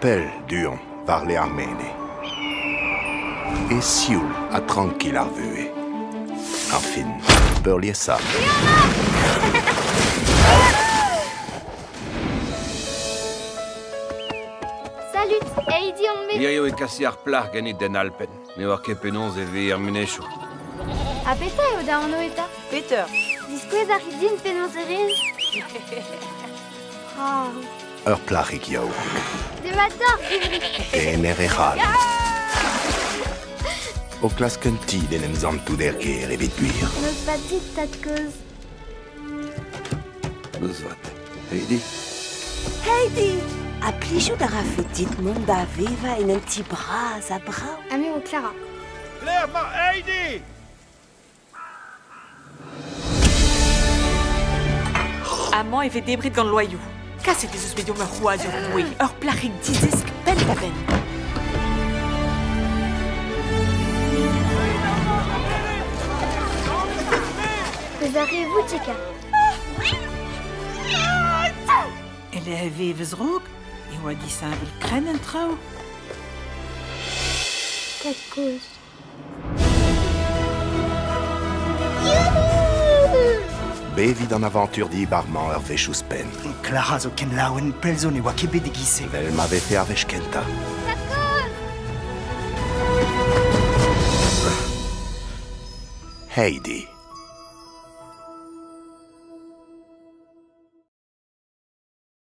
Pell du-hont, war le ar mene. E sioul ha trankil ar vuhez. Añfin, peurliesañ. Salut, Heidi on-me. Hirio e kasi ar plac'h ganit d'an Alpen. Ne oar ket penaos e vez er menezioù. Ha petra eo da anv eta? Peter. Diskouez a rit din penaos e rez? Ah. Ur plac'hig yaouank. Demat deoc'h, Ivry. Tener e c'hall. O klask un ti d'en em santout er gêr evit gwir. N'eus vat dit, tad-kozh. N'eus vat. Heidi. Heidi! Ha plijout a rafe dit mont da vevañ en un ti bras ha brav? Ha me eo Clara. Lec'h 'mañ Heidi! Amañ e vez debret gant loaioù. Kaset ez eus bet deomp ur c'hrouadur roue, ur plac'hig dizesk penn-da-benn. Eus ar re voutika. E-lec'h e vevez raok e oa disheñvel-krenn an traoù. Tad-kozh. Bevit an avantur dibar-mañ ur wech ouzhpenn. Clara zo ken laouen pell zo ne oa ket bet e-giz-se. Evel ma vefe ar wech kentañ. Heidi.